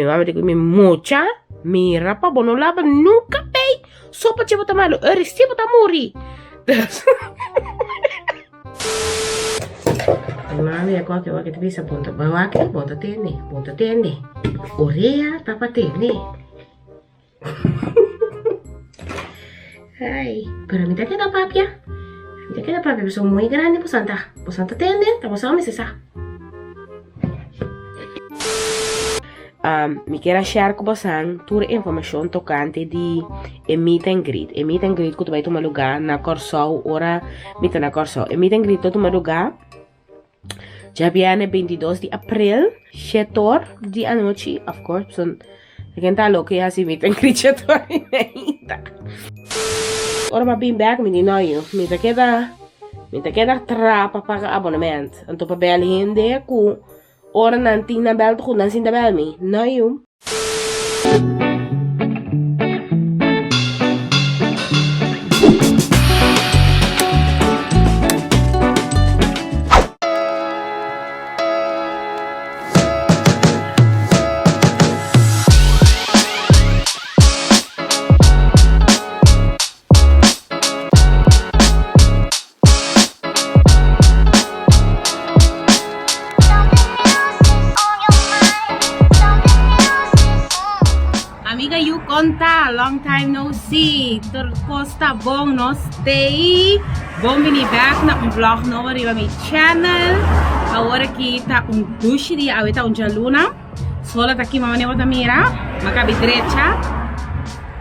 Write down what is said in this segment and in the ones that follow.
Mi mama di ku mi, Mucha, mira pa bo no laba nunka pei, so pa che bo ta malu, eri si bo ta muri. Mi mama mira ku aki wak ta bisa, Bon ta wak, bon ta tende, bon ta tende, orea ta pa tende. Ai, pero mi ta keda papia. Mi ta keda papia, pasobra muy grandi bosan ta. Bosan ta tende, ta bosan mester sa. Um, mi kier a share ku bosan tur informashon tokante di e meet and greet. E meet and greet ku ta bai tuma lugá na Kòrsou ora mi ta na Kòrsou. E meet and greet ta tuma lugá Djabièrnè 22 di aprel, shetor di anochi, of course, pasobra ta ken ta loke hasi meet and greet shetor di meinta. Ora mi a bin bek mi di no yu, mi ta keda, mi ta keda tra pa paga abonement. Anto pa bel hende ku ora nan tin nan bel ta ku nan sinta bel mi. No yu. Amiga yu konta long time no see tur kos ta bon nos stay bon bini bek na un vlog nobo riba mi channel awor aki ta un dushi dia awe ta un djaluna Solo ta kima manera bo ta mira. Ma kabi drecha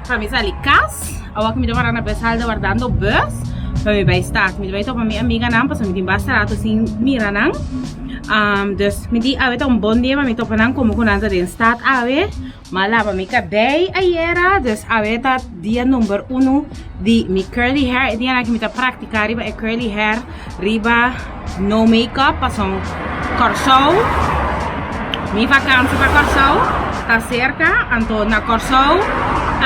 pa mi sali kas. Awor ku mi ta wara na bus halde wardando bus pa mi bai stad. Mi ta bai topa mi amiganan pasobra mi tin basta rato sin mira nan. Dus mi di awe ta un bon dia pa mi topa nan komo ku nan ta den stad awe. Mi a laba mi kabei ayera dus awe ta dia number uno di mi curly hair. E dianan aki mi ta praktika riba e curly hair riba no makeup pasobra Kòrsou mi vakansi pa Kòrsou ta serka anto na Kòrsou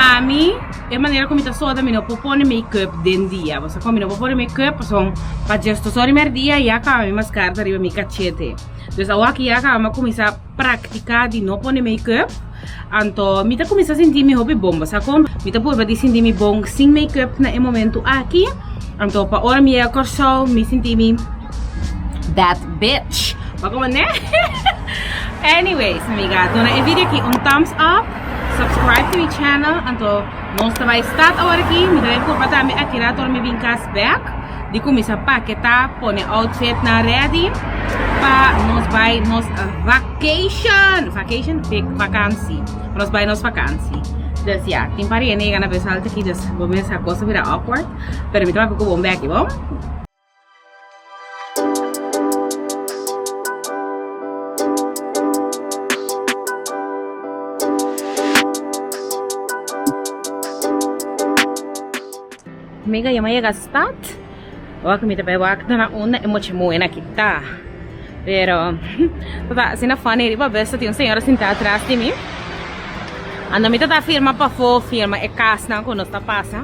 ami e manera ku mi ta soda mi no por pone makeup den dia bo sa kon mi no por pone makeup pasobra pa djesdos ora i merdia ya kaba mi maskara ta riba mi kachete dus awor aki ya kaba mi a kuminsá praktika di no pone makeup anto mi ta kuminsá sinti mi hopi bon bo sa kon mi ta purba di sinti mi bon sin makeup na e momento aki anto pa ora mi yega Kòrsou mi sinti mi that bitch bo komo ne anyways amiga duna e video aki un thumbs up subscribe to mi channel anto nos ta bai start awor aki mi ta bai purba tambe aki rato ora mi bin kas bek di kuminsá paketá pone outfit nan ready pa nos bai nos vacation vacation vakansi pa nos bai nos vakansi dus ya tin par hende yega na bes alto aki dus bo mester kos a bira awkward pero mi ta papia ku bo un beki bo. Amiga ya mi a yega stad. Wak mi ta bai wak na unda e mucha muhe na kita. Pero ta asina funny riba bus ta tin un señora sinta atras di mi. Ando mi ta ta firma pafó firma e kasnan ku nos ta pasa.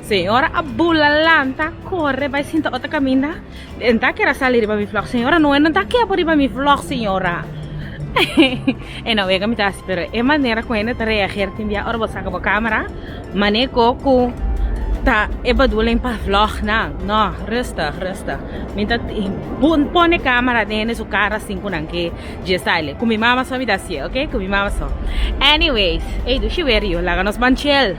Señora a bula lanta kore bai sinta otro kaminda. E no ta kere sali riba mi vlog. Señora no e no ta kepo riba mi vlog señora. E no wega mi ta hasi pero e manera ku hende ta reageer tin bia ora bo saka bo kamera maneko ku ta e bedoeling pa vlog nan. No rustig rustig. Mi ta pone kamera den hende su kara sin ku nan ke dje sali. Ku mi mama so mi ta hasié ok ku mi mama so. Anyways ey dushi weer yu laga nos ban chill.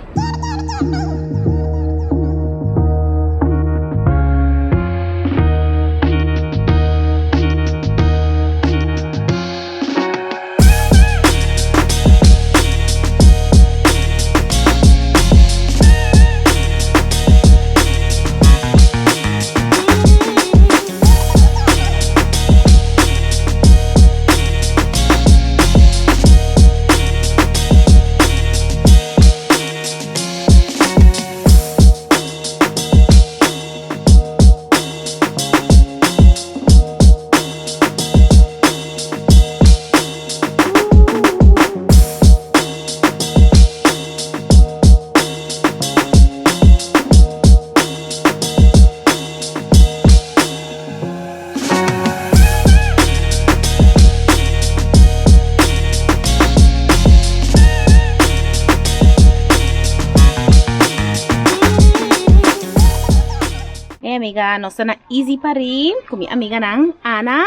amiga, nos ta na Easy Paris ku mi amiganan Ana.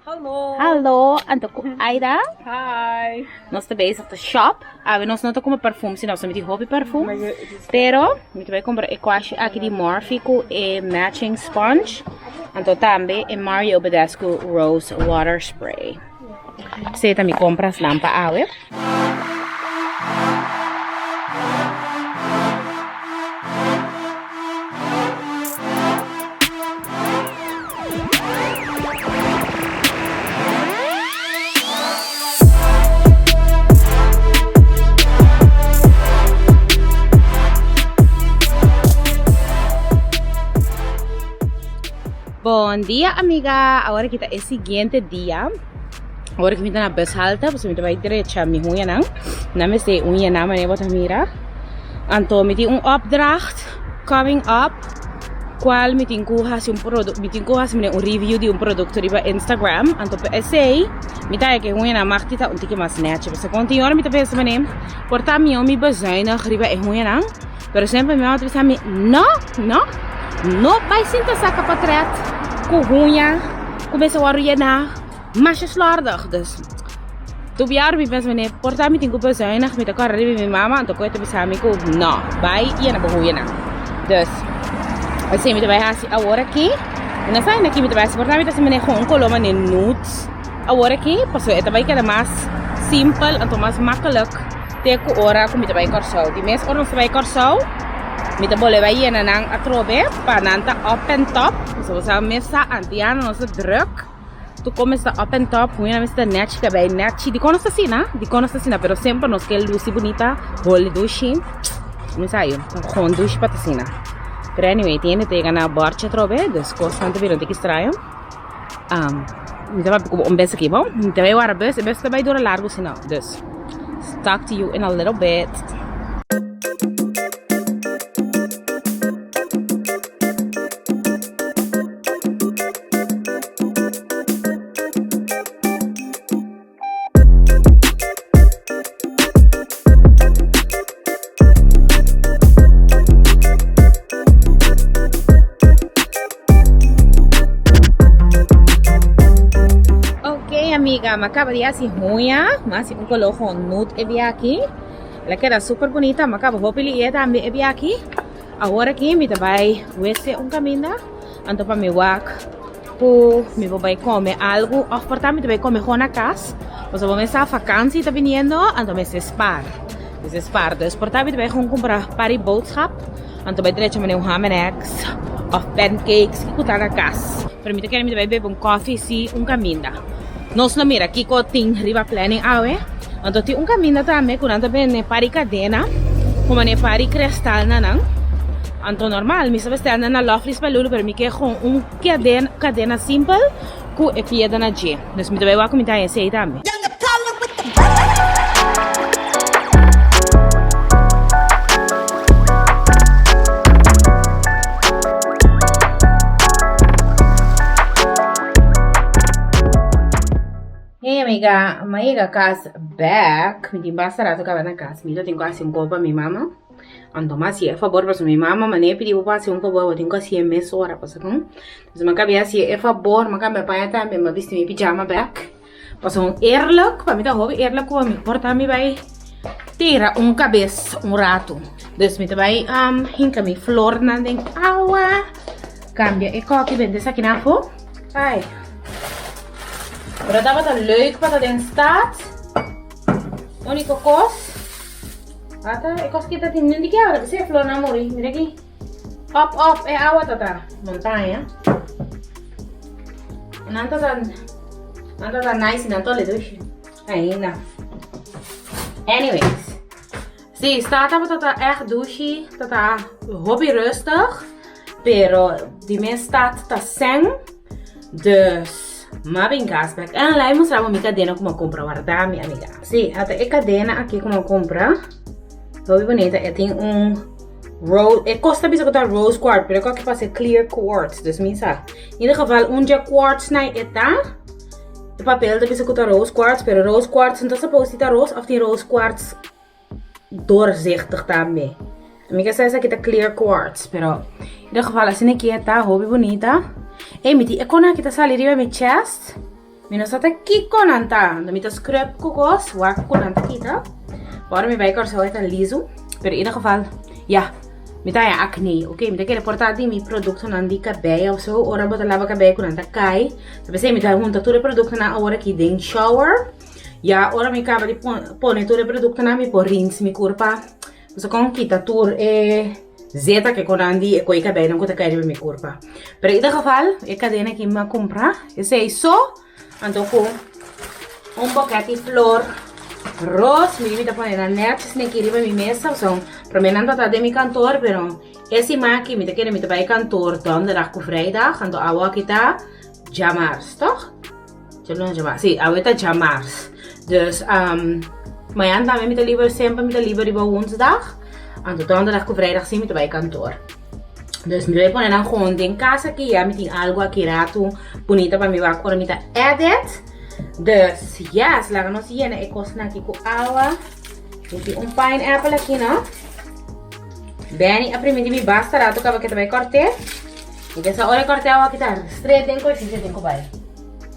Hallo. Hallo, anto ku Aida. Hi. Nos ta bezig ta shop. Awe nos no ta kumpra parfum, si nos no miti hopi parfum. Pero, mi ta bai kumpra e kwashi aki di Morphe ku e matching sponge. Anto tambe e Mario Badescu Rose Water Spray. Esei ta mi komprasnan pa awe. Bon dia amiga, awor aki ta e siguiente dia. Awor aki mi ta na bus halte, pasobra mi ta bai drecha mi huñanan. Nan mester e uñanan manera bo ta mira. Anto mi tin un opdracht coming up. Cual mi tin cu haci un produ mi tin cu haci mene un review di un producto riba Instagram anto pa esey mi ta haya cu e huñanan mag ti ta un tiki mas nechi pasobra con tin ora mi ta pensa mene por ta mihor mi bezuinig riba e huñanan pero semper mi mama ta bisa mi no no no bay sinta saca potret cu huña cu mester worde yena masha slordig dus tur biaha mi pensa mene por ta mi tin cu bezuinig mi ta corda riba mi mama anto cu e ta bisa mi cu no bay yena bo huyenan dus esey mi ta bay haci awor aki mi no sa ainda ki mi ta bay haci por ta mi ta haci mene con un color mane nude awor aki pasobra e ta bay keda mas simpel anto mas makkelijk te cu ora cu mi ta bay Corsou di mes ora nos ta bay Corsou mi ta bolbe bay yena nan atrobe pa nan ta up and top pasobra bo sa mes sa antiano nos ta druk. Tu come sta up and top, huña mester ta nechi kabei nechi. Dikon nos ta asina? Dikon nos ta asina? Pero semper nos ke lusi bunita, holi dushi. Mi sa yo, gewoon dushi pa ta asina. Pero anyway, tin hende ta yega na bòrchi atrobe, dus kosnan ta bira un tiki straño. Um, mi ta papia ku bo un bes aki, bon? Mi ta bai wara bus, e bus ta bai dura largu si no. Dus, talk to you in a little bit. Ok amiga, mi a caba di haci huña, mi a haci un color con nude e bia aki, el a keda super bunita, mi a caba hopi li'e tambe e bia aki. Awor aki mi ta bai wese un kaminda, anto pa mi wak ku mi por bai kome algu òf por ta mi ta bai kome gewoon na kas, pasobra bo mes sa fakansi ta biniendo anto mester spar, mester spar. Dus por ta mi ta bai gewoon kumpra par di boodschap, anto bai drecha manera un ham and eggs òf pancakes kiko ta na kas. Pero mi ta kere mi ta bai bebe un kòfi si un kaminda. Nos lo mira kiko tin riba planning awe. Anto tin un kaminda tambe ku nan ta bende par di kadena ku manera par di kristal na nan. Anto normal mi sa bestel nan na Lovely's pa Lulu pero mi ke kon un kadena kadena simpel ku e piedra na dje. Dus mi ta bai wak ku mi ta haña esei tambe. Hey amiga, mi a yega cas bek, mi tin basta rato caba na cas, mi ta tin cu haci un cos pa mi mama, anto mi a haci e fabor pasobra mi mama manera pidi bo pa haci un fabor bo tin cu haci'e mesora pasobra con, entonces mi a caba di haci e fabor, mi a cambia paña tambe, mi a bisti mi pijama bek, pasobra un eerlijk, pa mi ta hopi eerlijk cu mi por ta mi bay tira un cabes un rato, dus mi ta bay hinca mi flornan den awa, cambia e coki bende esaki nan afo. Ai. Pero tabata leuk pa ta den stad. Único kos. Ata e kos kita tin di ke ora se flor na muri. Mira aquí. Op op e awa tata montaña. Nan tata nan tata nice nan tole dushi. Ainda. Anyways. Sí, stad tabata ta echt dushi, tata hopi rustig. Pero di mes stad ta sèn, dus m'a bin kas bek. En lai mustra bo mi kadena ku m'a kumpra, warda mi amiga. Sí, ata e kadena aki ku m'a kumpra, hopi bunita, e tin un rose, e kos ta bisa ku ta rose quartz, pero e kos ta parse clear quartz, dus mi sa. In ieder geval un dje quartz nai e ta, e papel ta bisa ku ta rose quartz, pero rose quartz no ta suppose di ta rose, of tin rose quartz doorzichtig tambe. Mi ke sa esaki ta clear quartz, pero in ieder geval asina aki e ta, hopi bunita. Ey, mi tin e kona aki ta sali riba mi chest. Mi no sa ta kiko nan ta. Mi ta scrub ku kos, wak ku nan ta kita. Ora mi bai Kòrsou e ta lizu. Pero in ieder geval, ya. Mi ta haña acné, ok. Mi ta kere por ta di mi produktonan di kabei of so. Ora bo ta laba kabei ku nan ta kai. Ta p'esei mi ta hunta tur e produktonan awor aki den shower. Ya ora mi kaba di pone tur e produktonan mi por rinse mi kurpa. Pasobra kon kita tur e zeta ke konan di e koi kabeinan ku ta kai riba mi kurpa. Pero in ieder geval, e kadena ki mi a kumpra, esei so, anto ku un boket di flor ros, mi mi ta pone nan nètjes neki riba mi mesa, pasobra promé nan tabata den mi kantor, pero e siman aki mi ta kere mi ta bai kantor donderdag ku vrijdag, anto awo aki ta djamars, tòg? Djaluna, djamars, si, awe ta djamars. Dus, mañana tambe mi ta liber, semper mi ta liber riba woensdag. Anto donderdag ku vrijdag si mi ta bai kantoor. Dus mi ta bai pone nan gewoon den kas aki, ya mi tin algu aki ratu bunita pa mi wak ora mi ta edit. Dus, yes, laga nos yena e kosnan aki ku awa. Mi tin un pineapple aki, no? Benny a primiti mi basta ratu kaba ke ta bai kòrt'é. Mi ke sa ora e kòrt'é awa aki ta straight den koifishi den ku bai.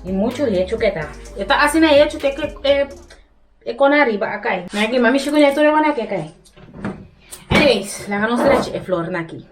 I muchu hechu ke ta. E ta asina hechu te ke e e kona ariba a kai. Mira aki, mami shikuné tur e kona aki a kai. Anyways, laga nos drecha e flornan aki.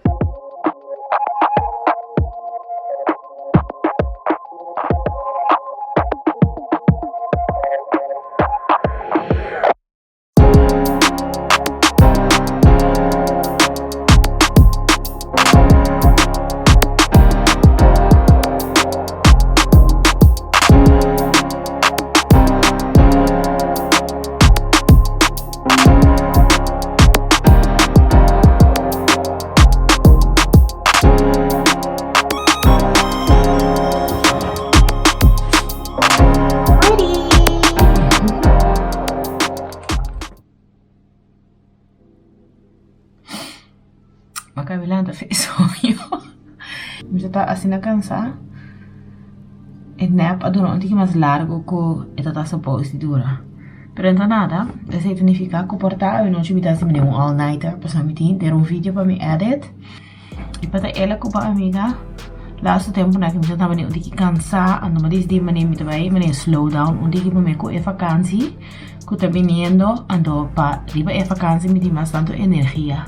M'a kabi lanta fe soño. Mi ta ta asina kansa. E nap a dura un tiki mas largu ku e ta ta suppose di dura. Pero no ta nada. Esei ta nifiká ku por ta awenochi mi ta hasi un all nighter pasobra mi tin henter un video pa mi edit. I pa ta ela ku bo amiga laatste temponan ku mi ta tabata un tiki kansa anto mi a disidí manera mi ta bai manera slow down un tiki prome ku e vakansi ku ta biniendo anto pa riba e vakansi mi tin mas tantu energia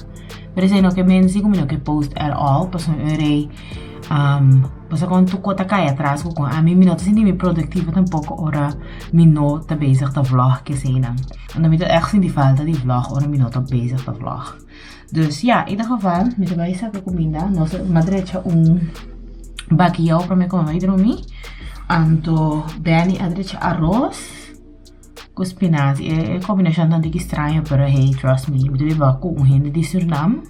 pero esei no ke men si ku mi no ke post at all pasobra mi rei pasobra kon tur kos ta kai atras ku kon ami mi no ta sinti mi produktivo tampoko ora mi no ta bezig ta vlog keseinan anto mi ta ègt sinti falta di vlog ora mi no ta bezig ta vlog. Dus ya, in ieder geval, mi ta bai saka kuminda. Nos a drecha un bakiyou prome ku mi bai drumi. Anto Benny a drecha aros ku spinazi. E kombinashon ta un tiki straño, pero hey, trust me, mi ta biba ku un hende di Surnam.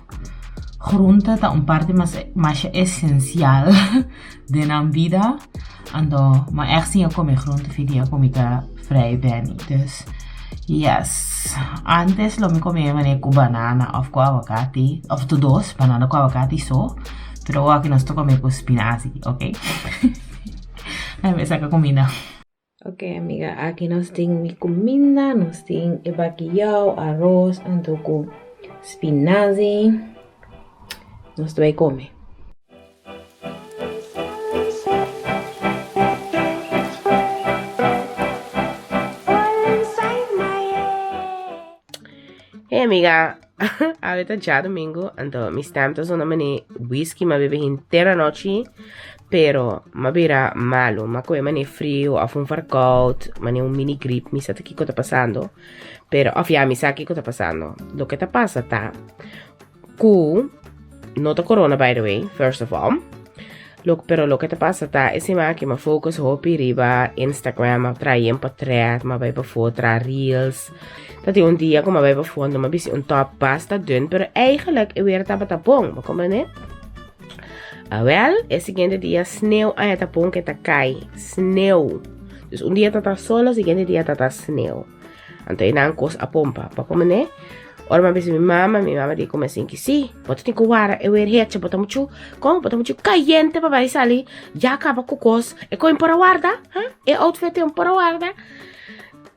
Groente ta un parti mas masha esensial den nan bida. Anto mi a ègt siña kome groente fi dia ku mi ta vrij Benny. Dus yes, antes lo mi kome manera ku banana òf ku awakati òf tur dos, banana ku awakati so. Pero awor aki nos ta kome ku spinazi, oke. Mi saka kuminda. Ok amiga, aki nos tin mi kuminda, nos tin e bakiyou, aros, anto ku spinazi. Nos ta bai kome. Hey amiga, awe ta djadomingo, anto mi stem ta zona mane whisky m'a bebe henter anochi, pero m'a bira malo, m'a kohe mane frio of un verkoud, mane un mini grip, mi sa ta kiko ta pasando, pero of ya mi sa kiko ta pasando, loke ta pasa ta ku no ta corona by the way, first of all. Lo, pero loke ta pasa ta e siman aki m'a focus hopi riba Instagram, m'a traha yen portret, m'a bai pafó traha reels. Ta tin un dia ku m'a bai pafó anto m'a bisti un top basta dun, pero eigenlijk e weer tabata bon, bo comprende? Awel, e siguiente dia sneeuw a ta pon ke ta kai, sneeuw. Dus un dia tata solo, siguiente dia tata sneeuw. Anto einan kos a pompa. Bo comprende? Ora mi a bisa mi mama, mi mama di come sin ki si, bo ta tin ku wara e weer hecha, bo ta muchu, kon, bo ta muchu kayente pa bai sali, ya kaba ku kos, e koin por a warda, ha? E outfit e por a warda.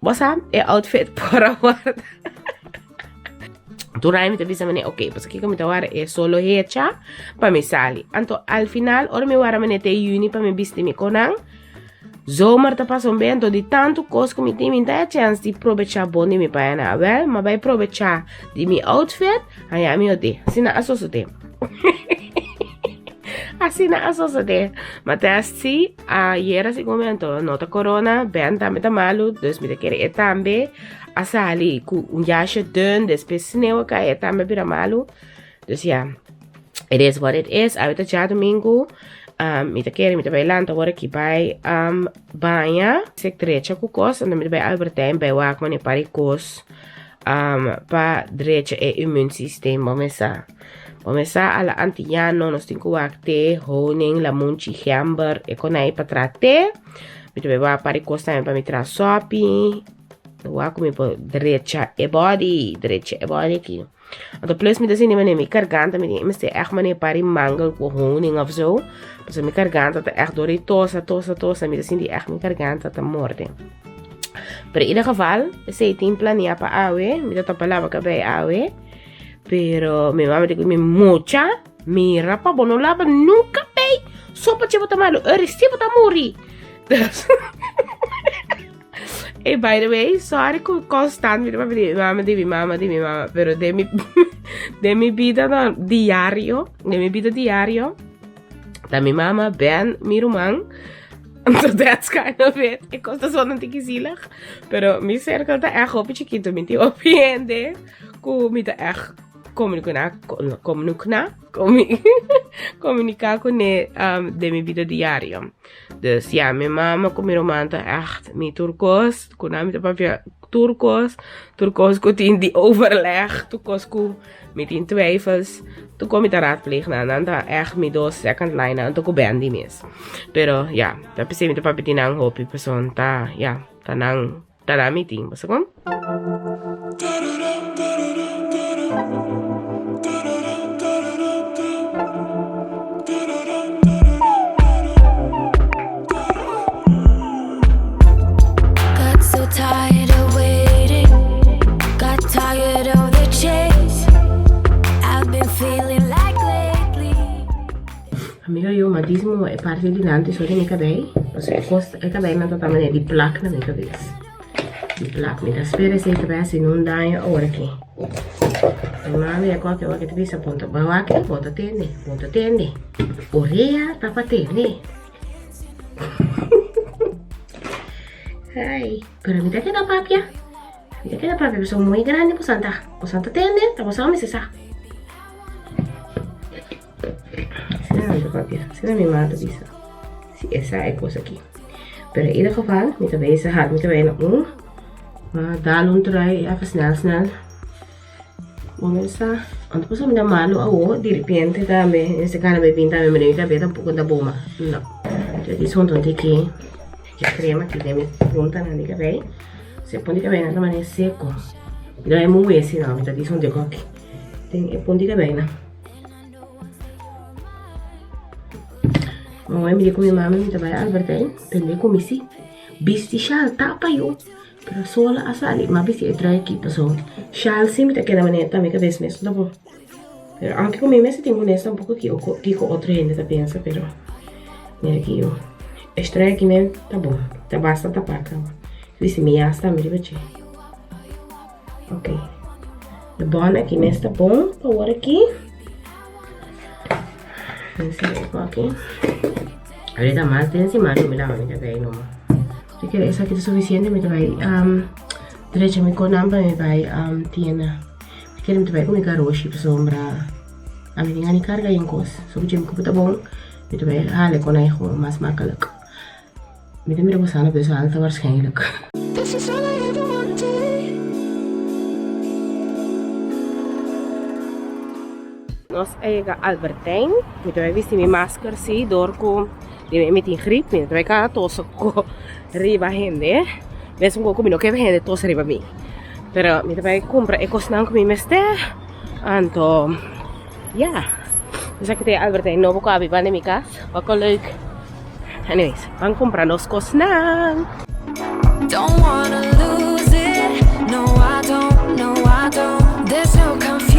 Bo sa, e outfit por a warda. Tur aña mi ta bisa manera, ok, pasobra kiko mi ta wara e solo hecha pa mi sali. Anto al final, ora mi wara manera te juni pa mi bisti mi konan, zomer ta pasa un be, anto di tantu kos ku mi tin, mi ta e chèns di probecha bon di mi pañanan. Awèl, mi a bai probecha di mi outfit, haña mi ote. Asina a sosodé. Asina a sosodé. Ma tèst si, ayera segun mi anto no ta corona, Ben tambe ta malu, dus mi ta kere e tambe. A sali ku un jasje dun, despues sneeuw a kai, e tambe a bira malu. Dus ja, it is what it is. Awe ta djadumingu, um, mi ta kere, mi ta bai lanta awor aki bai um, baña. Sek drecha ku kos, anto mi ta bai Albert Heijn bai wak mane par di kos um, pa drecha e immuunsysteem. Bo mesa. Bo mesa ala antiano, nos tin ku wak te, honing, lamunchi, gember, e konai pa tra te. Mi ta bai wak par di kos tambe pa mi tra sopi. Wak ku mi por drecha e body, drecha e body aki. Anto plus mi ta sinti manera mi karganta mi tin mester ègt manera par di mangel ku honing of zo. Pasobra mi karganta ta ègt dor di tosa, tosa, tosa mi ta sinti ègt mi karganta ta morde. Pero in ieder geval, esei tin planea pa awe, mi ta topa laba kabei awe. Pero mi mama di ku mi mucha, mira pa bo no laba nunka kabei, so pache bo ta malu, ori si bo ta muri. Hey, by the way, sorry ku constant mi ta papia di mi mama, di mi mama, di mi mama, pero den mi, den mi bida no, diario, den mi bida diario, ta mi mama, Ben, mi ruman, so that's kind of it. E kos ta sona un tiki zielig, pero mi circle ta echt hopi chiquito, mi tin hopi hende ku mi ta echt komunikuna, komunikuna, komunika kuné um, den mi bida diario. Dus ja, mi mama ku mi ruman ta echt mi tur kos. Ku nan mi ta papia tur kos. Tur kos ku tin di overleg. Tur kos ku mi tin twijfels. Tur kos mi ta raadpleeg nan. Nan ta echt mi dos second line nan. Anto ku Bendy mes. Pero ja, ta p'esei mi ta papia di nan hopi. Pasobra ta, ja, ta nan, ta nan mi tin. Bo sa kon? Got so tired of waiting, got tired of the chase. I've been feeling like lately. Amiga yo ma dismo e parti dilanti so di mi kabei pasobra e kos e kabeinan ta ta manera di plak na mi kabes. Di plak mi ta spera esei ta bai hasi nun daño awor aki. Mi mami a koke awor ki ta bisa bon ta bai wak bo ta tende bo ta tende orea ta pa tende. Ai pero mi ta keda papia mi ta keda papia pasobra muy grandi boso ta boso ta tende ta boso mester sa. Asina mi ta papia asina mi mama ta bisa si e sa e kos aki. Pero in ieder geval mi ta bezig hard mi ta bay na un ma dal un trui even snel snel Bo mester sa anto pasobra mi ta malu awo direpente tambe mester gana bay bin tambe mi kabes tampoco ta bon mas no yo di hunta un tiki e crema aki den mi puntanan di kabei si e punta di kabeinan ta manera seco mi ta bay muhe si no mi ta disa un tiki aki den e punta di kabeinan. Mama mi di ku mi mama mi ta bai Albert Heijn pende ku mi si bisti shal tapa yu pero sola a sali mi a bisti e trui aki paso shal si mi ta keda manera ta mi kabes mes no ta bon pero aunke ku mi mes ta tin kunes tampoco kiko otro hende ta pensa pero mira aki yu e trui aki men ta bon ta basta tapa kaba bisti mi yas tambe riba dje. Ok. De bon aki mes ta bon pa awor aki. Aki. Ahorita mas den siman mi lava mi cabello numa. Si kere esaki ta suficiente mi ta bai um, drecha mi konan pa mi bai um, tienda. Mi kere mi ta bai ku mi garoshi pasobra ami tin gana di karga yen kos. So mi ku ta bon mi ta bai hala konai gewoon mas makkelijk. Mi ta mira boso a bes alta waarschijnlijk. This is all I ever wanted. Nos a yega Albert Heijn. Mi ta bai bisti mi masker si door ku di mi tin grip. Mi no ta bai kada tosa ku riba hende. Mes un koko mi no ke hende tosa riba mi. Pero mi ta bai kumpra e kosnan ku mi mester. Anto ya. Esaki ta e Albert Heijn nobo ku a abi banda mi kas. Wak leuk. Anyways, ban kumpra nos kosnan. Don't wanna lose it. No, I don't. No, I don't. There's no confusion.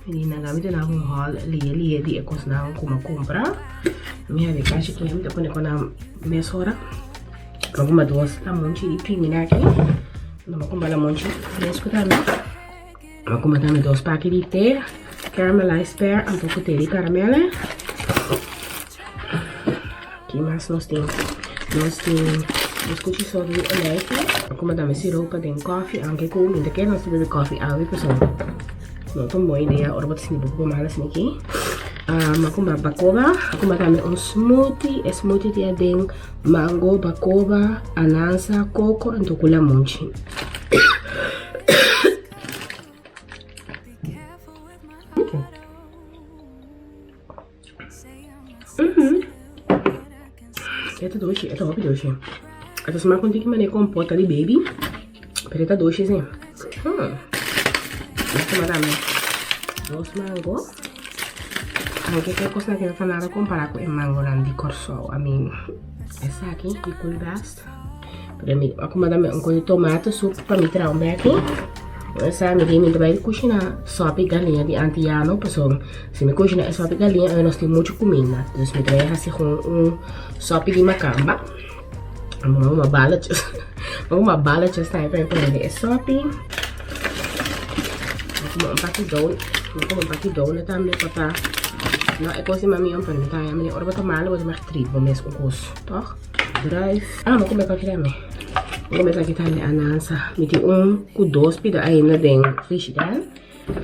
Mi di nan mi ta na un haul lie lie di e kosnan ku mi a kumpra. Mi hari kashi ku mi ta pone ku nan mesora. Mi a kumpra dos lamunchi di pimina aki. Mi a kumpra lamunchi fresku tambe. Mi a kumpra tambe dos paki di te, caramelized pear anto ku te di karamele. Ki mas nos tin? Nos tin nos kuchi soda di olijfi. Mi a kumpra tambe siroop pa den kofi, aunke ku mi ta kere nos ta bebe kofi awe pasobra no ta un bon idea ora bo ta sinti bo poko mal asina aki. Mi a kumpra bakoba, mi a kumpra tambe un smoothie, e smoothie tin aden mango, bakoba, anansa, koko anto ku lamunchi. E ta dushi, e ta hopi dushi. E ta smaak un tiki manera kompota di baby, pero e ta dushi si. Hmm. Mi tuma tambe dos mango. Aunke ke kosnan aki no ta nada kompara ku e mangonan di Kòrsou. I mean, esaki di Cool Best. Pero mi a kuma tambe un kos di tomato soup pa mi traha un beki. Esa mi di mi ta bai kushina sopi galiña di antiano pasobra si mi kushina e sopi galiña awe nos tin muchu kuminda. Dus mi ta bai hasi gewoon un sopi di makamba. Mi a kuma balletjes. Mi a kuma balletjes tambe pa mi pone den e sopi. Mi a kuma un paki donut. Mi a kuma un paki donut tambe pa ta. No e kos di mami pero mi ta haña mi ora bo ta malo bo ta mag treat bo mes un kos, toch? Druif. Ah, mi a come esaki tambe. Mi a come esaki tambe anansa. Mi tin un cu dos pida ainda den frigidaire.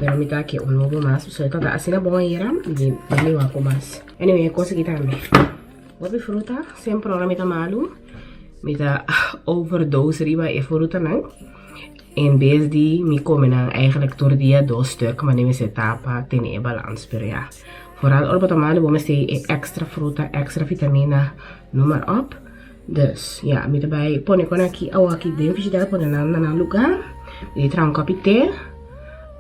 Pero mi ta ke un nobo mas. So e tabata asina bon ayera. Mi di mi wak cu mas. Anyway, e cos aki tambe. Hopi fruta. Semper ora mi ta malu, mi ta overdose riba e frutanan. En bes di mi come nan eigenlijk tur dia dos stuk, mane mester ta pa tene e balans. Pero ya, vooral ora bo ta malu bo mester e extra fruta, extra vitamina, noem maar op. Dus ya, mi ta bay pone con aki awaki den frigidaire, pone nan na nan lugar. Mi ta traha un kopi te,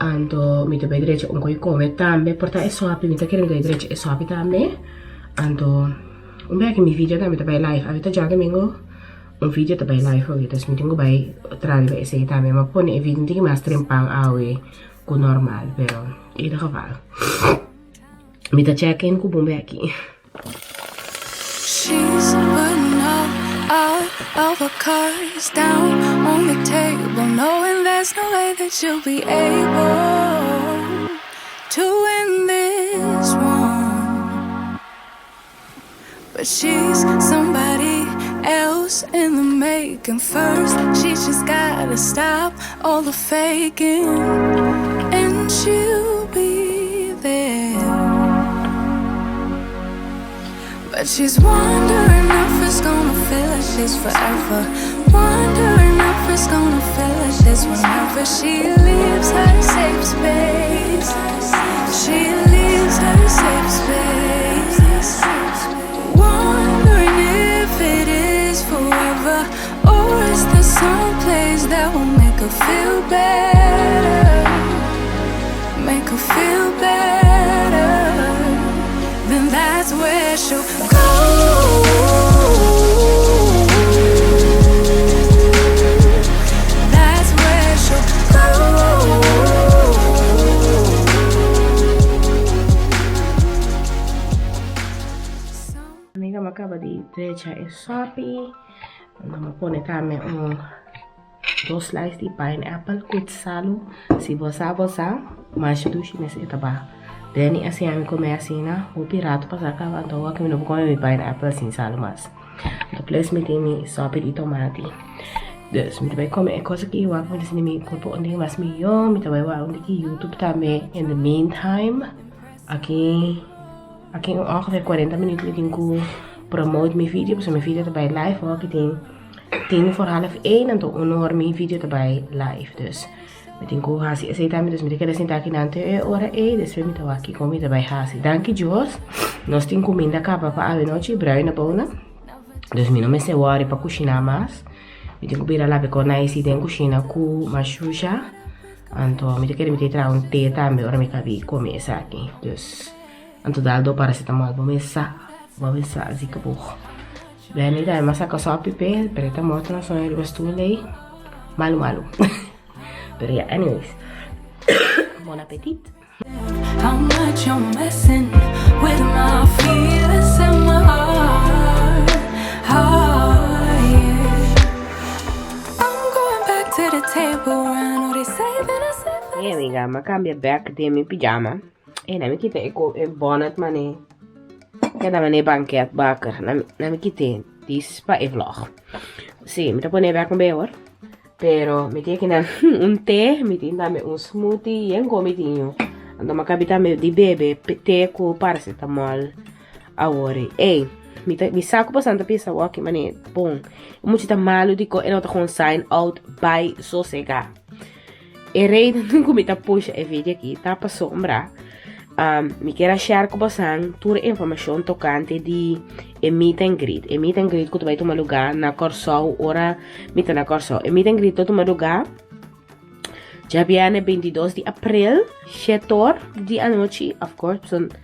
anto mi ta bay drecha un ko'i come tambe. Por ta e sopi, mi ta kere mi ta bay drecha e sopi tambe. Anto un bia aki mi video tambe ta bay live. Awe ta djadomingo. Un video ta bai live awe, dus mi tin ku bai traha riba esei tambe. Mi a pone e video un tiki mas trempan awe ku normal, pero in ieder geval mi ta check in ku bon beki. She's putting up all of her cards down on the table, knowing there's no way that she'll be able to win this one. But she's somebody else in the making. First, she's just gotta stop all the faking, and she'll be there. But she's wondering if it's gonna feel like this forever. Wondering if it's gonna feel like this whenever she leaves her safe space. She leaves her safe space. Wondering if it is forever or is there some place that will make her feel better? Make her feel better. Then that's where she'll go. That's where she'll go. Amiga, mi a kaba di drecha e sopi. Anto mi a pone tambe un dos slice di pineapple ku salu. Si bo sa, bo sa. Masha dushi mes e ta ba. Danny a siña mi kome asina. Hopi rato pasa kaba anto awor mi no por kome mi pineapple sin salu mas. Anto plus mi tin mi sopi di tomati. Dus mi ta bai kome e kos aki wak mi ta sinti mi kurpo un tiki mas mihó. Mi ta bai wak un tiki YouTube tambe in the meantime. Aki aki ongeveer 40 minuut mi tin ku promote mi video pasobra mi video ta bai live awor aki tin tien voor half een anto un or mi video ta bai live. Dus mi tin ku hasi esei tambe dus mi ta keda sinta aki nan te e ora ei despues mi ta wak kiko mi ta bai hasi. Danki Dios nos tin kuminda kaba pa awenochi bruine bonen. Dus mi no mester worry pa kushiná mas. Mi tin ku bira labe kon nice den kushina ku mashusha. Anto mi ta kere mi ta traha un te tambe ora mi kabi kome esaki. Dus anto dal do paracetamol bo mes sa bo mes sa ziekenboeg. Benny tambe a saka sopi p'e pero e ta morto na soño riba stoel ei. Malu malu. Pero ya anyways. Bon apetit. How much you're messing with my feelings and my heart. Heart, yeah. I'm going back to the table where I know they saving us. Hey amiga, m'a kambia bèk den mi pijama. E na mi kita e ko e bonnet mane. Keda mane banket bakker. Na na mi kite dis pa e vlog. Sí, mi ta pone bèk un be hoor. Pero mi tin akinan un te, mi tin tambe un smoothie yen ku mi tin yo. Anto mi a kabi tambe di bebe te ku paracetamol awor. Ey, mi ta mi sa ku boso ta pensa wak mane bon. E mucha ta malu dikon e no ta gewoon sign out bai sosega. E reden ku mi ta pusha e video aki ta pasobra mi kier a share ku bosan tur e informashon tokante di e meet and greet. E meet and greet ku ta bai tuma lugá na Kòrsou ora mi ta na Kòrsou. E meet and greet ta tuma lugá djabièrnè 22 di aprel shetor di anochi, of course pasobra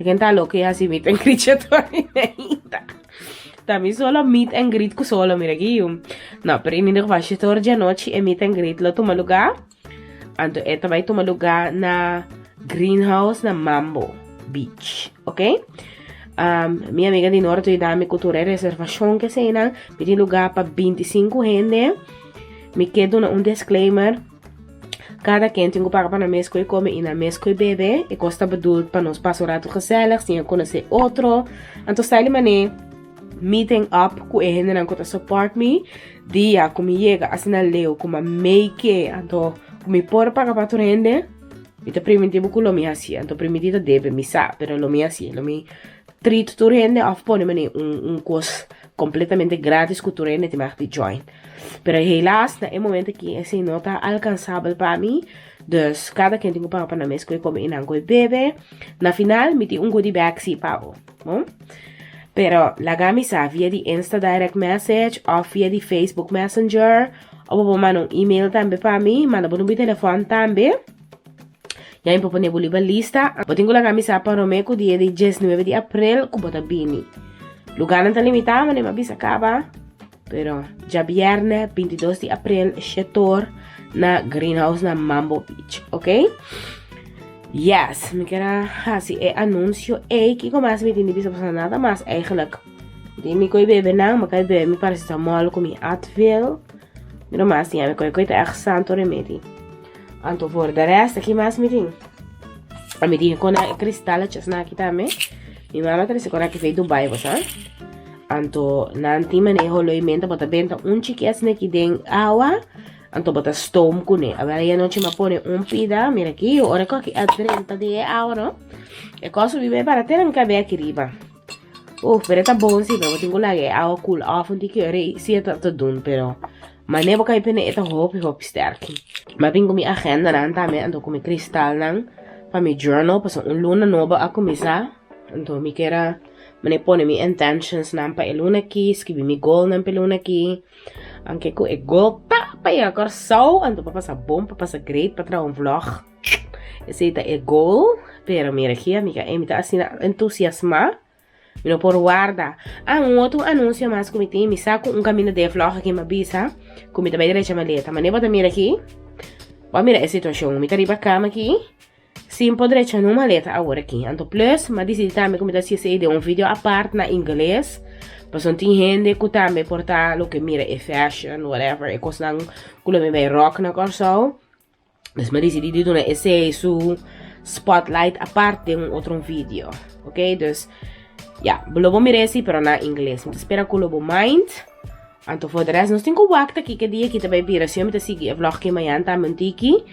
ken ta loke hasi meet and greet shetor di mainta. Ta mi solo meet and greet ku solo mira aki yu. No, pero in ieder geval shetor di anochi e meet and greet lo tuma lugá. Anto e ta bai tuma lugá na Greenhouse na Mambo Beach, ok? Mi amiga di Nora ta yuda mi ku tur e reservashon ke eseinan. Mi tin lugá pa 25 hende. Mi ke duna un disclaimer. Kada ken tin ku paga pa nan mes ku e kome i nan mes ku e bebe. E kos ta bedoeld pa nos pasa un ratu gezellig, siña konosé otro. Anto style manera meeting up ku e hendenan ku ta support mi. Dia ku mi yega asina leu ku mi a make it, anto ku mi por paga pa tur hende, mi ta primintí bo ku lo mi hasié. Anto primintí ta debe, mi sa, pero lo mi hasié. Lo mi treat tur hende òf pone manera un kos kompletamente gratis ku tur hende tin mag di join. Pero helaas na e momento aki esei no ta alkansabel pa mi, dus kada ken tin ku paga pa nan mes ku e kome i nan ku e bebe. Na final mi tin un goodie bag si pa bo, bon. Pero laga mi sa via di Insta direct message òf via di Facebook Messenger òf bo por manda un email tambe pa mi, manda bo number di telefòn tambe. Ya mi por pone bo riba lista. Bo tin ku laga mi sa promé ku dia di diesnuebe di aprel ku bo ta bini. Lugánan ta limitá, manera mi a bisa kaba. Pero djabièrnè 22 di aprel shetor na Greenhouse na Mambo Beach, ok? Yes, mi kier a hasi e anunsio ei. Kiko mas mi tin di bisa pasobra nada mas eigenlijk. Mi tin mi koi bebe nan, mi kai bebe mi paracetamol ku mi Advil. Mi no mas tin, mi koi koi ta echt santo remedi. Anto voor de rest, aki mas mi tin. A mi tin kon e kristalletjes na aki tambe. Mi mama trese kon aki vei Dubai, bo sa. Anto nan tin manera holo i menta, bo ta benta un chiki asina aki den awa, anto bo ta stoom kuné. Awor ayer anochi mi a pone un pida, mira aki, ora ku aki a drenta den e awa no, e kos subi bai para te na mi kabes aki riba. Uf, pero e ta bon si, pero bo tin ku laga e awa cool off un tiki ora i si e ta ta dun, pero manera bo kai pene e ta hopi hopi sterki. Mi a bin ku mi agendanan tambe, anto ku mi kristalnan pa mi journal, pasobra un luna nobo a kuminsá, anto mi kier a Mane pone mi intentions nan pa e luna aki, skibi mi goal nan pa e luna aki. Anke ku e goal ta pa yega Kòrsou, anto pa pasa bon, pa pasa great, pa traha un vlog. Esei ta e goal. Pero mira aki amiga, e mi ta asina entusiasmá. Mi no por warda. Ah, un otro anunsio mas ku mi tin, mi sa ku un kaminda den e vlog aki mi a bisa ku mi ta bai drecha maleta. Mane bo ta mira aki, bo a mira e situashon. Mi ta riba kama aki. Sin por drecha no maleta awor aki. Anto plus, m'a disidi tambe ku mi ta hasi esei den un video apart na ingles. Pasobra tin hende ku tambe por ta loke mira e fashion, whatever, e kosnan ku lo mi bai rock na Kòrsou. Dus m'a disidi di duna esei su spotlight apart den un otro video. Ok, dus ya, lo bo mira esei pero na ingles. Mi ta spera ku lo bo mind. Anto for de rest nos tin ku wak ta kiko dia ki ta bai bira si mi ta sigui e vlog ki mañan tambe un tiki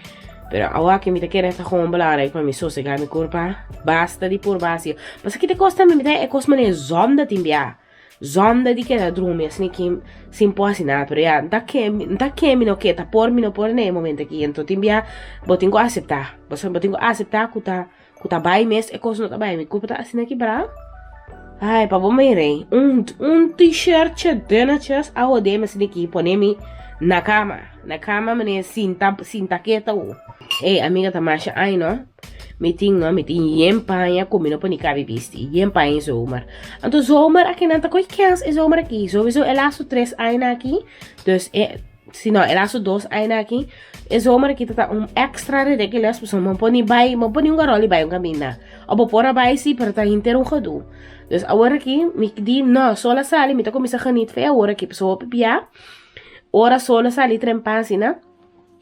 pero awa ki mi ta kere ta gewoon belangrijk pa mi sosega mi kurpa basta di purba hasi pasobra ki ta kos tambe mi ta e kos manera zonde tin bia zonde di keda drumi asina ki sin por hasi nada pero ya nta ke nta ke mi no ke ta por mi no por na e momento aki anto tin bia bo tin ku asepta bo tin ku asepta ku ta Ku ta bai mes e kos no ta bai mi kurpa ta asina kibrá. Ai pa bo mira un un t-shirtje dunnetjes a hode mi asina ki pone mi na kama na kama mane sinta sinta keta wo. Ey amiga ta masha ai no mi tin no mi tin yen paña ku mi no por ni kabi bisti yen paña e zomer anto zomer aki nan ta koe kens e zomer aki sowiso e lastu tres aña aki dus e. Si no, e laatste 2 aña aki, e zomer aki ta un extra ridiculous, pasobra bo por ni bai, bo por ni un garoli bai un kaminda. Of bo por a bai si, pero ta henter un gedoe. Dus awor aki, mi di, no, solo a sali, mi ta kuminsá geniet fe awor aki, pasobra hopi bia, ora solo a sali trempan asina,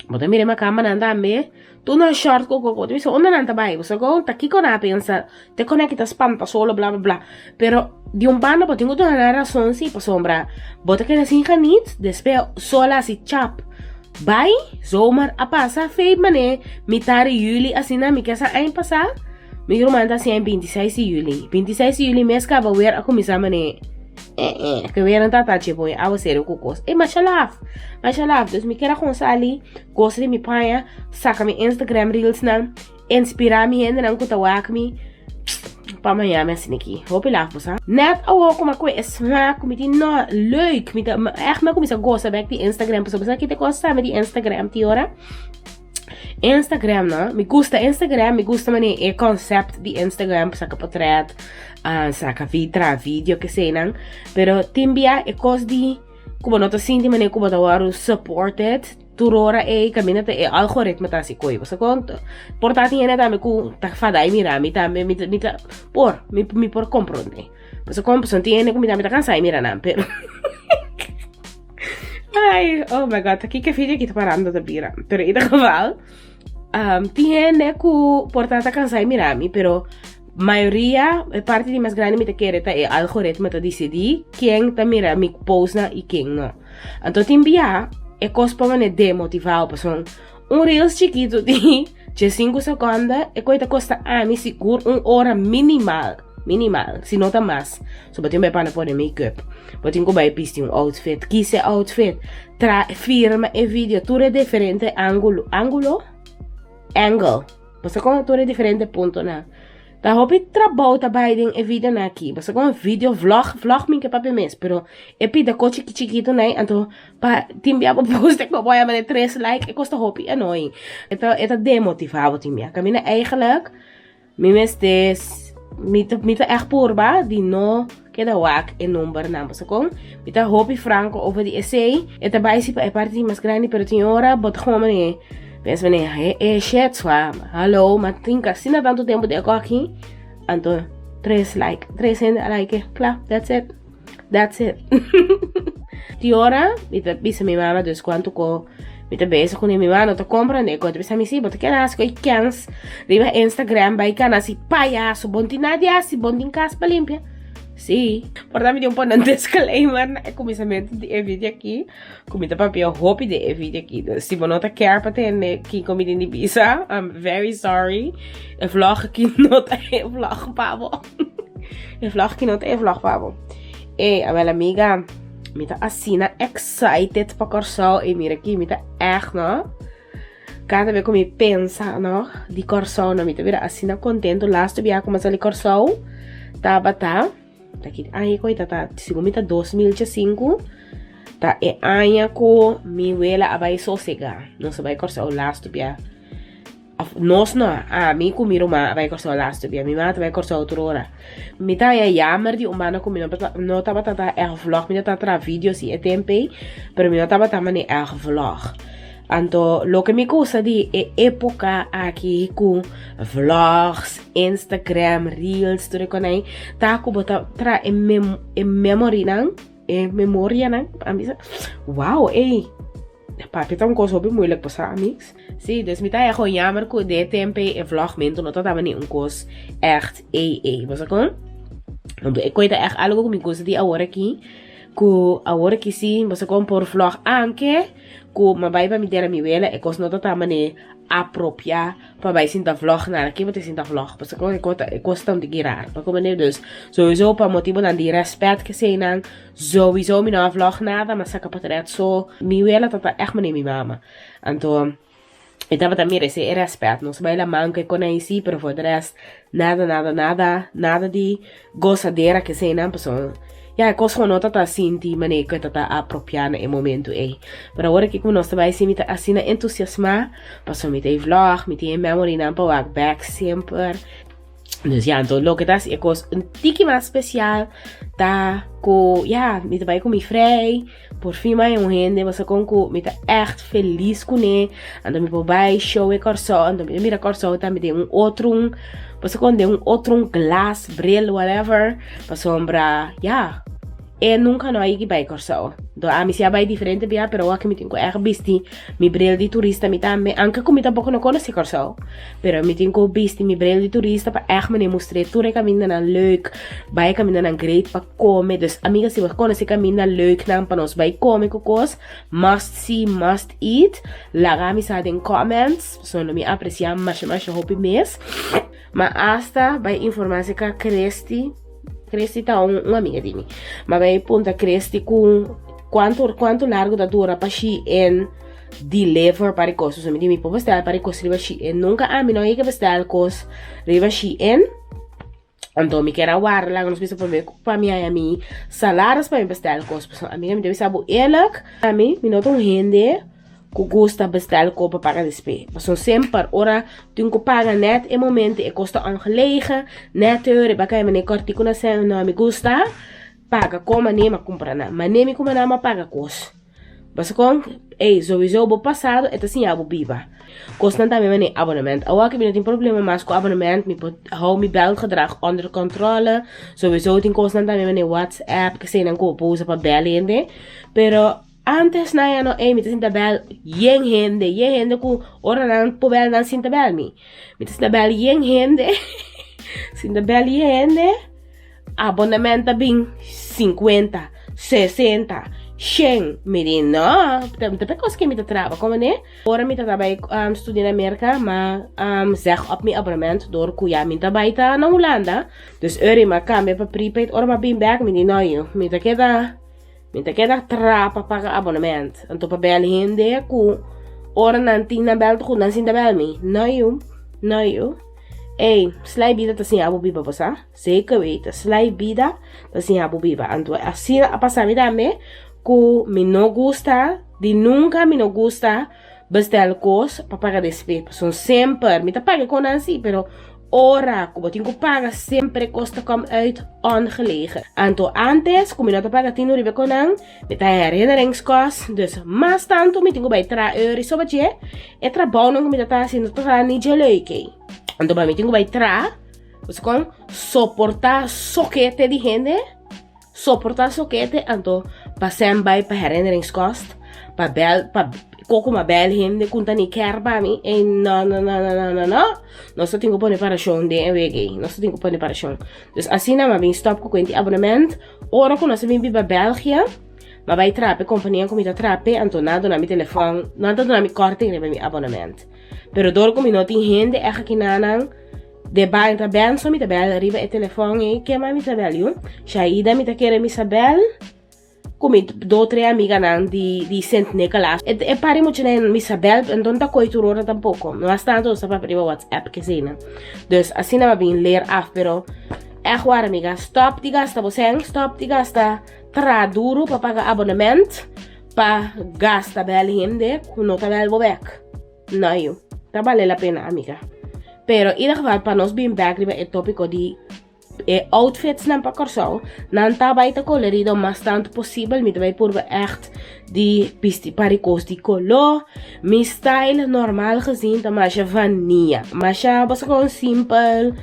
bo ta mira e makamba nan tambe, tur nan short ku koko, bo ta bisa unda nan ta bai, bo sa kon, ta kiko nan a pensa, te kon aki ta spanta solo bla bla bla. Pero di un banda bo tin ku duna nan rason si, pasobra bo ta keda sin geniet, despues solo a hasi chap. Bai, zomer a pasa, fei mane mitar di juli asina, mi ke sa aña pasá, mi ruman ta hasi 26 di juli. 26 di juli mes kaba weer a kuminsá mane eh eh, ke weer nan ta tachi pon e awaseru ku kos. E masha laf, masha laf. Dus mi kier a kon sali, gosa di mi paña, saka mi Instagram reels nan, inspirá mi hendenan ku ta wak mi pa mañana mi asina aki. Hopi laf bo sa. Net awor ku mi a kohe e smaak ku mi tin no, leuk. Mi ta ègt mi a kuminsá gosa bèk di Instagram pasobra bo sa ki ta kosta mi di Instagram tin ora? Instagram no, mi gusta Instagram, mi gusta manera e concept di Instagram, saka portret, saka traha video keseinan, pero tin bia e kos di ku bo no ta sinti manera ku bo ta wòrdu supported tur ora ei kaminda ta e algoritmo ta hasi koi bo sa kon? Por ta tin hende tambe ku ta fada i mira mi tambe mi mi ta por mi mi por komprondé bo sa kon? Pasobra tin hende ku mi tambe ta kansa di mira nan pero Ay, oh my God, aki ke video aki ta parando ta bira. Pero in ieder geval, tin hende ku por ta ta kansa di mira mi, pero mayoria, e parti di mas grandi mi ta kere ta e algoritmo ta disidí ken ta mira mi postnan i ken no. Anto tin bia e kos por mane demotivá bo pasobra un reels chikitu di 5 sekonde e koi ta kosta ami sigur un ora minimal, minimal, si no ta mas. So bo tin bai pana pone make-up, bo tin ku bai bisti un outfit, kis e outfit, tra firma e video tur e diferente angulo, angulo? Angle. Bo sa kon tur e diferente puntonan. Ta hopi trabou ta bai den e videonan aki. Bo sa kon video vlog, vlog mi ke papia mes, pero e pida ko chiki chikito nai, anto pa tin bia bo post e bo a mane 3 like, e kosta hopi annoying. E ta e ta demotiva bo tin bia. Kaminda eigenlijk mi mester mi ta mi ta echt purba di no keda wak e numbernan. Bo sa kon? Mi ta hopi franco over di esei. E ta bai si pa e parti mas grandi, pero tin ora bo ta gewoon mane pensa mane e e shit swa. Hallo, ma tin asina tantu tempu di e koki. Anto 3 like, 3 hende a like, kla, that's it. That's it. Tin ora mi ta bisa mi mama dus kuantu ko mi ta bezig ku mi mama no ta komprende ku ta bisa mi si bo ta keda hasi ku kens riba Instagram bai kana hasi payaso bo no tin nada di hasi bo no tin kas pa limpia. Si, por ta mi tin un pone un disclaimer na e kuminsamentu di e video aki ku mi ta papia hopi den e video aki. Dus si bo no ta care pa tende kiko mi tin di bisa, I'm very sorry. E vlog aki no ta e vlog pa bo. E vlog aki no ta e vlog pa bo. Ey, awel amiga, mi ta asina excited pa Kòrsou. Ey, mira aki, mi ta echt, no? Kada bes ku mi pensa, no, di Kòrsou, no, mi ta bira asina kontentu. Laatste biaha ku mi a sali Kòrsou tabata, ta ki aña ku ta ta, segun mi ta 2005, ta e aña ku mi wela a bai sosega. Nos a bai Kòrsou laatste biaha. Of nos no, ami ku mi ruman a bai Kòrsou laatste bia. Mi mama ta bai Kòrsou tur ora. Mi ta haña yamer di un banda ku mi no no tabata ta ègt vlog. Mi ta traha video si e tempu ei, pero mi no tabata mane ègt vlog. Anto loke mi gusta di e époka aki ku vlogs, Instagram, reels, tur e konai, ta ku bo ta traha e mem e memorynan, e memorianan, a bisa, wow, ey. Papia ta un kos hopi moeilijk pa sa, amigs. Sí, dus mi ta haña gewoon jammer ku den e tempu ei e vlogmento no tabata ni un kos ègt ei ei. Bo sa kon? Anto e koi ta ègt algo ku mi gusta di awor aki, ku awor aki sí, bo sa kon, por vlog anke ku mi a bai pa mi tera mi wela e kos no ta ta manera apropiá pa bai sinta vlog nada. Ken bo ta sinta vlog? Bo sa kon e kos ta e kos ta un tiki rar. Pa ku manera dus souiso pa motibonan di rèspèt keseinan. Souiso mi no a vlog nada, m'a saca potret so. Mi wela ta ta echt manera mi mama. Anto e tabata merece e respet. Nos a bai laman cu e conai si, pero voor de rest nada nada nada nada di gozadera keseinan pasobra ya e cos gewoon no ta ta sinti manera cu e ta ta apropia na e momento ey. Pero awor aki cu nos ta bai si mi ta asina entusiasma pasobra mi ta e vlog, mi tin e memorynan pa wak back semper. Dus ja, anto loke ta hasi e kos un tiki mas spesial ta ku ja, mi ta bai ku mi frei, por fin mi haña un hende pasobra kon ku mi ta ègt felis kuné, anto mi por bai show e Kòrsou, anto mi ta mira Kòrsou tambe den un otro un, pasobra kon den un otro un glas, bril, whatever, pasobra ja. E nunka no a yegi bai Kòrsou. Do ami si a bai diferente bia, pero awor mi tin ku ègt bisti mi bril di turista mi tambe, anke ku mi tampoko no konosé Kòrsou, pero mi tin ku bisti mi bril di turista pa ègt mane mustr'é tur e kamindanan leuk, bai e kamindanan great pa kome. Dus amiga si bo konosé kaminda leuknan pa nos bai kome ku kos, must see, must eat, laga mi sa den comments, pasobra lo mi apresiá masha masha hopi mes. Ma asta bai informá aserka Christy. Christy ta un, un amiga di mi. Ma bai punta Christy ku kuantu, kuantu largu ta dura pa Shein deliver pa kos. So mi di mi por bestel pa kos riba Shein. Nunka ami no yega bestel kos riba Shein. Anto mi kier a warda laga nos bisa prome pa mi haña mi salaris pa mi bestel kos. Pasobra amiga mi ta bisa bo eerlijk, ami mi no ta un hende ku gusta bestel kopa paga despe. Pasobra semper ora tin ku paga net e momento e kos ta ongelegen, net e ora e bai kai manera kòrtiku na sèn, no mi gusta paga kon manera mi a kumpra nan. Manera mi kumpra nan mi a paga kos. Pasobra kon, ey, sowieso bo pasado e ta siña bo biba. Kosnan tambe manera abonement. Awor mi no tin problema mas ku abonement, mi por hou mi belgedrag onder controle. Sowieso tin kosnan tambe manera WhatsApp, kesenan ku bo por usa pa bel hende. Pero Antes nan ya no ey mi ta sinta bel yen hende, yen hende ku ora nan por bel nan sinta bel mi. Mi ta sinta bel yen hende, sinta bel yen hende, abonement ta bin 50, 60, 100. Mi di no, ta ta kos ke mi ta traba komo ne. Ora mi ta ta bai um, studia na Merka, ma um, zeg op mi abonement door ku ya mi ta bai ta na Hulanda. Dus ora mi a kambia pa prepaid, ora mi a bin bek mi di no yu, mi ta keda Mi ta keda tra pa paga abonement. Anto pa bel hende ku ora nan tin nan bel ku nan sinta bel mi. No yu, no yu. Ey, slai bida ta siña bo biba bo sa. Zeker weten, slai bida ta siña bo biba. Anto asina a pasa mi tambe ku mi no gusta, di nunka mi no gusta bestel kos pa paga despues. Pasobra semper mi ta paga kon nan si, pero Ora ku bo tin ku paga semper e kos ta kom uit ongelegen. Anto antes ku mi no ta paga tinu riba e konan, mi ta herinneringskost, dus mas tantu mi tin ku bai traha euri soba dje, e trabounan ku mi ta ta hasi no ta ta ni dje leuk ei. Anto pa mi tin ku bai traha, bo sa kon, soporta sokete di hende, Soporta sokete anto pa Sam bai pa herinneringskost pa bel pa koko ma bel hende kun ta ni ker pa mi ey no no no no no no no nos ta tin ku pone parashon den e wek ey nos ta tin ku pone parashon dus asina mi a bin stop ku kuenti abonement ora ku nos a bin biba Belgia mi a bai traha pa e kompania ku mi ta traha p'e anto nan a duna mi telefòn nan ta duna mi korting riba mi abonement pero dor ku mi no tin hende ègt akinanan. De baño ta benso mi ta bel riba e telefon ei ke ma mi ta bel yu Shaida mi ta kere mi sa bel ku mi do tre amiganan di di Sint Nicolaas e e pari mucha nan mi sa bel enton ta koi tur ora tampoko mas tanto nos ta papia riba WhatsApp keseinan dus asina mi a bin leer af pero ègt waar amiga stop di gasta bo sèn stop di gasta traha duru pa paga abonement pa gasta bel hende ku no ta bel bo bèk. No yu, ta bale la pena amiga. Pero ieder geval pa nos bin bek riba e tópiko di e outfitsnan pa Kòrsou, nan ta bai ta kolorido mas tantu posibel. Mi ta bai purba ègt di bisti par di kos di koló. Mi style normal gezien ta masha vania, masha bo sa kon simpel.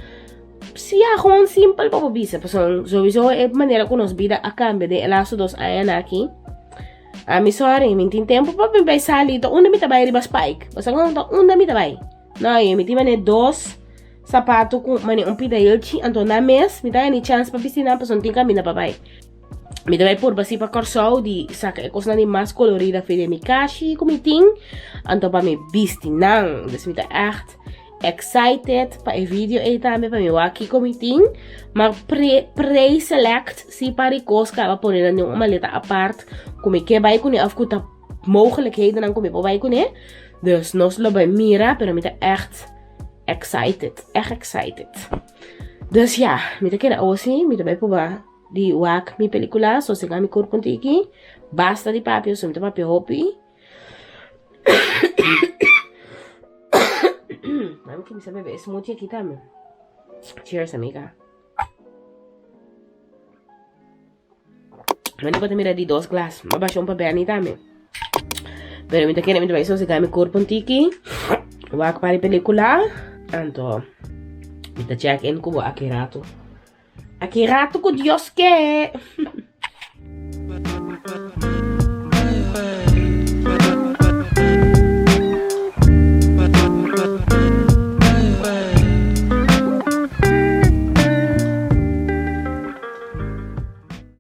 Si ya, gewoon simpel pa bo bisa. Pasobra sowieso e manera ku nos bida a kambia den e laatste dos añanan aki. Ami sorry, mi tin tempo pa mi bai sali. Ta unda mi ta bai riba Spike? Bo sa kon ta unda mi ta bai? No, mi tin mane dos sapato ku mane un pida hilchi, anto nan mes mi ta haña ni chance pa bisti nan pasobra no tin kaminda pa bai. Mi ta bai purba si pa Kòrsou di saka e kosnan di mas kolorida for di mi kashi ku mi tin, anto pa mi bisti nan. Dus mi ta ègt excited pa e video ei tambe pa mi wak kiko mi tin. Ma pre pre-select si par di kos kaba pone nan den un maleta apart ku mi ke bai kuné òf ku ta mogelijkhedennan ku mi por bai kuné. Dus nos lo bai mira, pero mi ta ègt excited, ègt excited. Dus ya, mi ta keda awo si, mi ta bai proba di wak mi pelikula, sosega mi kurpo un tiki. Basta di papia, so mi ta papia hopi. Mami kuminsá bebe e smoothie aki tambe. Cheers, amiga. Mane bo ta mira di dos glas. Ma basha un pa Benny tambe. Pero mi ta kere mi ta bai sosega mi kurpo un tiki. Wak par di pelikula. Anto mi ta check in ku bo aki rato. Aki rato ku Dios ke.